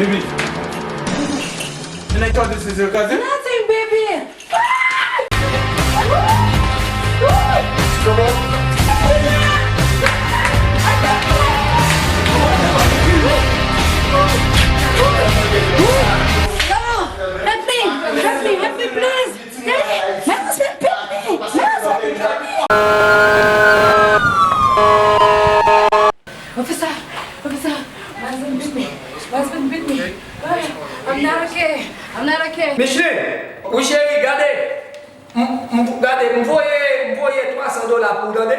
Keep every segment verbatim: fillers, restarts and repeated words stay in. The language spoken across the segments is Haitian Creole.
Baby. And I thought this is your cousin? Nothing, baby. No, help me, help me, help me, please. Daddy, my husband beat me. My husband beat me. Officer, officer, my husband beat me. My husband beat me. Ah, I'm not okay. I'm not okay. Micheline, wi cheri, gade. M, m, gade, m voye, m voye twa san dola pou ou, tande?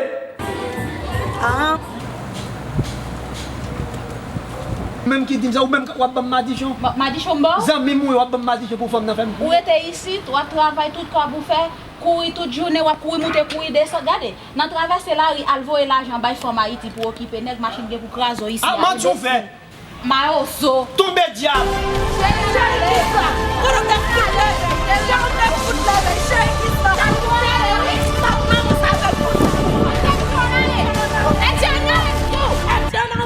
Ah. Menm ki di m sa, ou menm w ap ban m madichon? Ma-, madichon m ba w? Zanmi m wi, w ap ban m madichon pou fanm nan fè m. Ou rete isit, w ap travay tout kòb ou fè, kouri tout jounen, w ap kouri moute, kouri desann. Gade, nan travèse lari, al voye lajan bay fanm Ayiti pou okipe nèg, machin gen pou kraze w isi a. Ah, manti w fè! Mawozo. Tonbe dyab! Cheri, kisa? Kote w te fout leve? Cheri, w te fout leve. Cheri, kisa?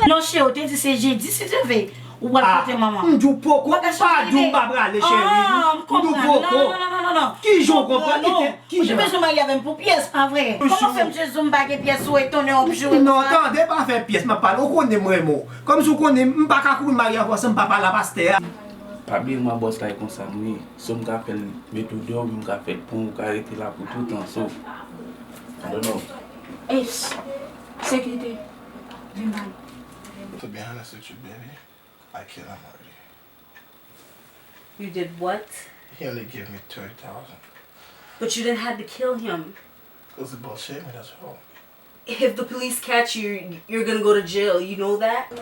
Non, cheri, w te di se jedi, si Dye vle, ou pral kote manman. M di w poko, m pa di w m pa prale, cheri. M di w poko. Non, non, non, non, non. Kijan w konprann? Kite, kijan? Ou te bezwen marye avè m pou pyès, pa vre? Kòman fè m Jezi m pa gen pyès ou etone w ap joure konsa? Non, tande, pa fè pyès, m ap pale. Ou konnen m renmen w. Kòmsi w konnen, m pa ka kouri marye avè w san m pa pale a pastè a. Pa bliye m a bòs la e konsa m ye. So m ka fè l met ou deyò, men m ka fè l pran w, ou ka rete la pou toutan. So, I don't know. Eish, sekirite, vin ba m. To be honest with you, baby, I kill him already. You did what? He only gave me thirty thousand. But you didn't have to kill him. It was about shaming as well. If the police catch you, you're gonna go to jail. You know that?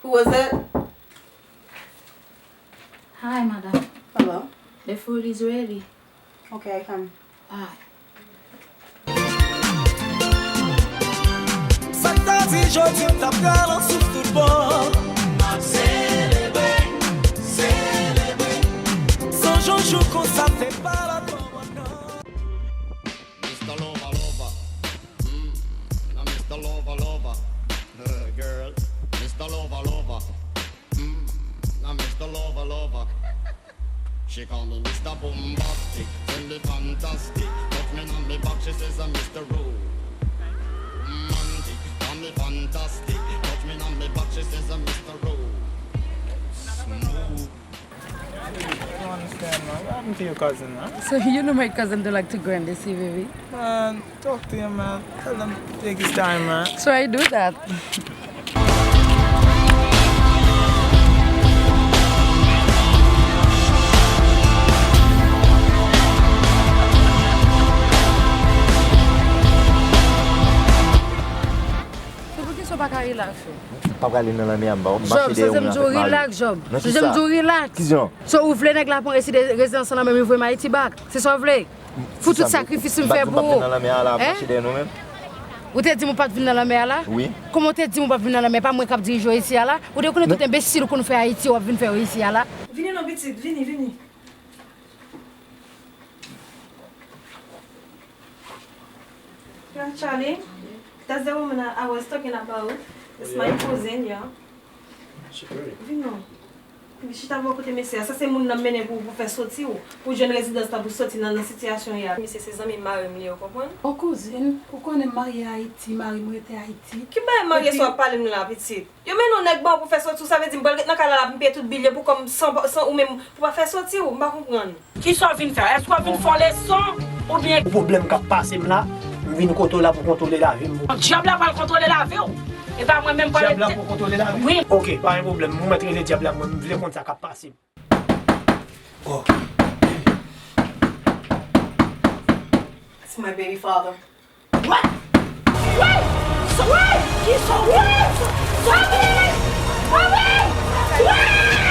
Who was it? Hi, madam. Hello. The food is ready. Okay, I come. Alright. Sa k ta di jodi m t ap pral an souf tout bò. M ap selebre, selebre. Sonj yon jou konsa fè pa la kòmandan. Mister Lover Lover, mm, na Mister Lover Lover, uh, girl, Mister Lover Lover, mm, na Mister Lover Lover. She call me Mister Bombastic, tell me fantastic, touch me on me back, she says I'm Mister Romantic, call me fantastic, touch me on me back, she says I'm Mister Ro-, Smooth. I don't understand, man. What happened to your cousin, man? So you know my cousin don't like to go and they see baby? Man, talk to him, man. Tell him take his time, man. So I do that. Se pou kisa w pa ka relax ou? M pa prale nan lanmè a, m pa, m mache dèyè moun nan avèk mari. Job, se jan m di w relax, Job. Se jan m di w relax. Nan kisa? Kijan? So ou vle nèg la pran resi de rezidans lan nan men m voye m Ayiti back? Se sa w vle? Fou tout sakrifis m fè pou ou. Hein? Ou te di m ou pa t vin nan lanmè a la? Wi. Kòman w te di m ou pa t vin nan lanmè? Pa mwen k ap dirije w isi a la? Ou te konnen tout enbesil ou konn fè Ayiti w ap vin fè yo isi a la? Vini non pitit, vini, vini. Yeah, Charlie, that's the woman I, I was talking about. It's my cousin, yeah. She pretty. Vin non. Vin chita bò kote mesye a. Sa se moun nan mennen pou, pou fè soti w. Pou jwenn rezidans la pou soti nan, nan sitiyasyon w ye a. Mesye se zanmi mari m li ye, w konprann? O kouzin, ou konnen m marye Ayiti, mari m rete Ayiti. Ki bagay marye sa w ap pale m la, pitit? Yo mennen yon nèg ba w pou fè soti w, sa vle di m pral ret nan kay la, l ap peye tout bil yo pou kò m san, san ou menm pou pa fè soti w, m pa konprann. Kisa w vin fè? Èske w vin fè yon leson oubyen? Pwoblèm k ap pase m la, m vin kote w la pou kontwole lavi m. Dyab la pral kontwole lavi w. E pa mwen menm pral. Dyab la pou kontwole lavi w? Wi. Oke, pa gen pwoblèm. Mwen mèt rele dyab la, mwen m vle konn sa k ap pase m. Oke. That's my baby father. What? Wait! Wait! Wait! Wait!